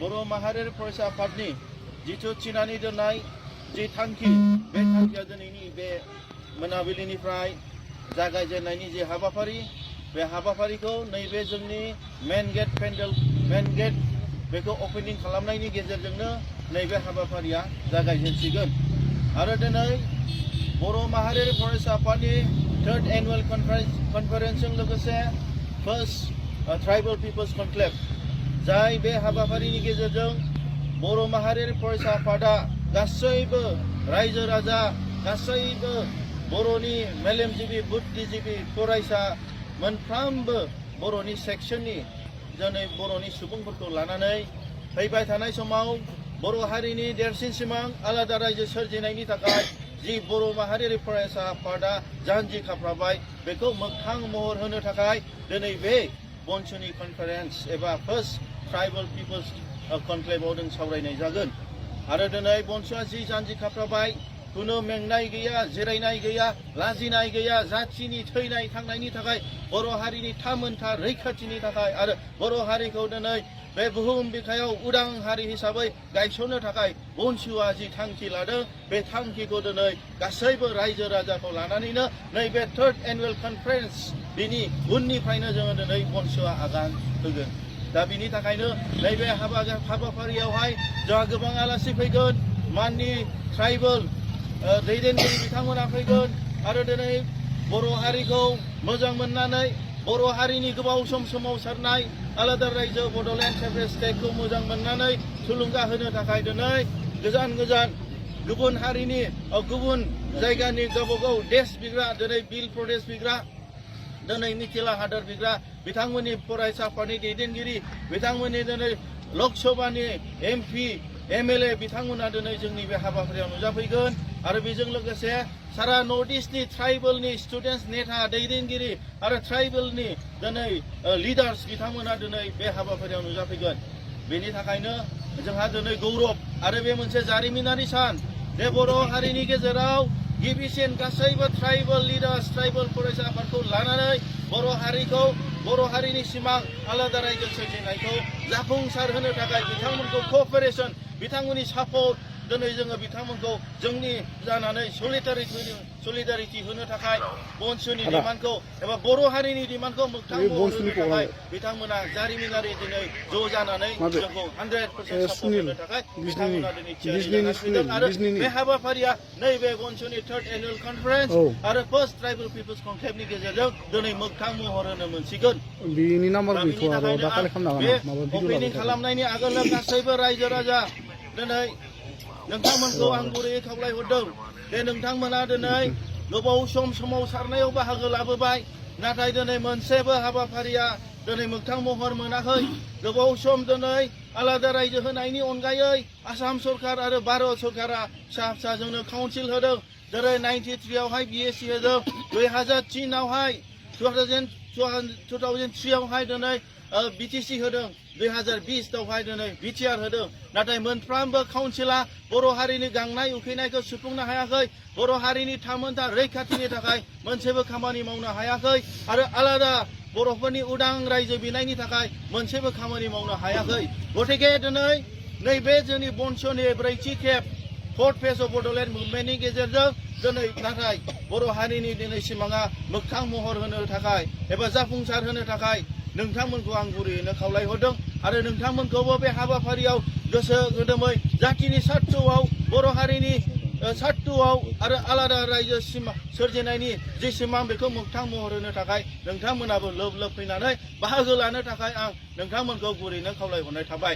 बर' माहारियारि फरायसा आफादनि जिथु थिनानै दोननाय जि थांखि बे थांखिया दिनैनि बे मोनाबिलिनिफ्राय जागायजेननायनि जि हाबाफारि बे हाबाफारिखौ नैबे जोंनि मेन गेट पेन्डेल मेन गेट बेखौ ओपनिं खालामनायनि गेजेरजोंनो नैबे हाबाफारिया जागायजेनसिगोन आरो दिनै बर' माहारियारि फरायसा आफादनि थर्ड एनुअल कनफारेन्सजों लोगोसे फर्स्ट ट्राइबल पिपल्स कनक्लेव जाय बे हाबाफारिनि गेजेरजों बर' माहारियारि फरायसा आफादा गासैबो रायजो राजा गासैबो बर'नि मेलेमजिबि बुद्धिजिबि फरायसा मोनफ्रोमबो बर'नि सेक्सननि दिनै बर'नि सुबुंफोरखौ लानानै फैबाय थानाय समाव बर' हारिनि देरसिन सिमां आलादा रायजो सोरजिनायनि थाखाय जि बर' माहारियारि फरायसा आफादा जानजि खाफ्राबाय बेखौ मोगथां महर होनो थाखाय दिनै बे बनसुनि कनफारेन्स एबा फर्स्ट ट्राइबल पिपल्स कनक्लेभआव जों सावरायनाय जागोन आरो दिनै बनसुआ जि जानजि खाफ्राबाय खुनु मेंनाय गैया जिरायनाय गैया लाजिनाय गैया जाथिनि थैनाय थांनायनि थाखाय बर' हारिनि थामोनथा रैखाथिनि थाखाय आरो बर' हारिखौ दिनै बे बुहुम बिखायाव उदां हारि हिसाबै गायसननो थाखाय बनसुआ जि थांखि लादों बे थांखिखौ दिनै गासैबो रायजो राजाखौ लानानैनो नैबे थर्ड एनुअल कनफारेन्स बिनि उननिफ्रायनो जोङो दिनै बनसुआ आगान होगोन दा बिनि थाखायनो नैबे हाबाफारियावहाय जोंहा गोबां आलासि फैगोन माननि ट्राइबल दैदेनगिरि बिथांमोना फैगोन आरो दिनै बर' हारिखौ मोजां मोननानै बर' हारिनि गोबाव सम सोमावसारनाय आलादा रायजो बड'लेण्ड सेपारेट स्टेटखौ मोजां मोननानै थुलुंगा होनो थाखाय दिनै गोजान गोजान गुबुन हारिनि गुबुन जायगानि गावबागाव देश बिग्रा दिनै बिल प्रदेश बिग्रा दिनै मिथिला हादर बिग्रा बिथांमोननि फरायसा आफादनि दैदेनगिरि बिथांमोननि दिनै लकसभानि MP MLA बिथांमोना दिनै जोंनि बे हाबाफारियाव नुजाफैगोन आरो बेजों लोगोसे सारा नर्थ इस्टनि ट्राइबेलनि स्टुडेन्टस नेता दैदेनगिरि आरो ट्राइबेलनि दिनै लिडार्स बिथांमोना दिनै बे हाबाफारियाव नुजाफैगोन बेनि थाखायनो जोंहा दिनै गौरब आरो बे मोनसे जारिमिनारि सान जे बर' हारिनि गेजेराव गिबिसिन गासैबो ट्राइबेल लिडार्स ट्राइबेल फरायसा आफादखौ लानानै बर' हारिखौ बर' हारिनि सिमां आलादा रायजो सोरजिनायखौ जाफुंसार होनो थाखाय बिथांमोनखौ क'अपारेसन बिथांमोननि सापर्ट दिनै जोङो बिथांमोनखौ जोंनि जानानै सलिडारिटि होनो थाखाय बनसुनि डिमान्डखौ एबा बर' हारिनि डिमान्डखौ मोगथां महर होनो थाखाय बिथांमोना जारिमिनारि दिनै ज' जानानै जोंखौ 100% सापर्ट होनो थाखाय बिथांमोना दिनै थियारि जानानै फैदों आरो बे हाबाफारिया नैबे बनसुनि थर्ड एनुअल कनफारेन्स आरो फार्स्ट ट्राइबल पिपल्स कनक्लेभनि गेजेरजों दिनै मोगथां महर होनो मोनसिगोन बिनि नाम्बार गैथ'आ र' दा कालेक्ट खालामनो हागोन बे ओपनिं खालामनायनि आगोलनो गासैबो रायजो राजा दिनै नोंथांमोनखौ आं गुरैयै खावलायहरदों जे नोंथांमोना दिनै गोबाव सम सोमावसारनायाव बाहागो लाबोबाय नाथाय दिनै मोनसेबो हाबाफारिया दिनै मोगथां महर मोनाखै गोबाव सम दिनै आलादा रायजो होनायनि अनगायै आसाम सरकार आरो भारत सरकारा फिसा फिसा जोंनो काउन्सिल होदों जेरै 93 आवहाय BSc होदों 2003 आवहाय 2003 आवहाय दिनै BTC होदों 2020 आवहाय दिनै BTR होदों नाथाय मोनफ्रोमबो काउन्सिला बर' हारिनि गांनाय उखैनायखौ सुफुंनो हायाखै बर' हारिनि थामोनथा रैखाथिनि थाखाय मोनसेबो खामानि मावनो हायाखै आरो आलादा बर'फोरनि उदां रायजो बिनायनि थाखाय मोनसेबो खामानि मावनो हायाखै गतिके दिनै नैबे जोंनि बनसुनि ब्रैथि खेब फोर्थ फेज अफ बड'लेण्ड मुभमेन्टनि गेजेरजों दिनै नाथाय बर' हारिनि दिनै सिमाङा मोगथां महर होनो थाखाय एबा जाफुंसार होनो थाखाय नोंथांमोनखौ आं गुरैयैनो खावलायहरदों आरो नोंथांमोनखौबो बे हाबाफारियाव गोसो गोदोमै जातिनि सार्थआव बर' हारिनि सार्थआव आरो आलादा रायजो सिमा सोरजिनायनि जि सिमां बेखौ मोगथां महर होनो थाखाय नोंथांमोनाबो लोब लोब फैनानै बाहागो लानो थाखाय आं नोंथांमोनखौ गुरैयैनो खावलायहरनाय थाबाय।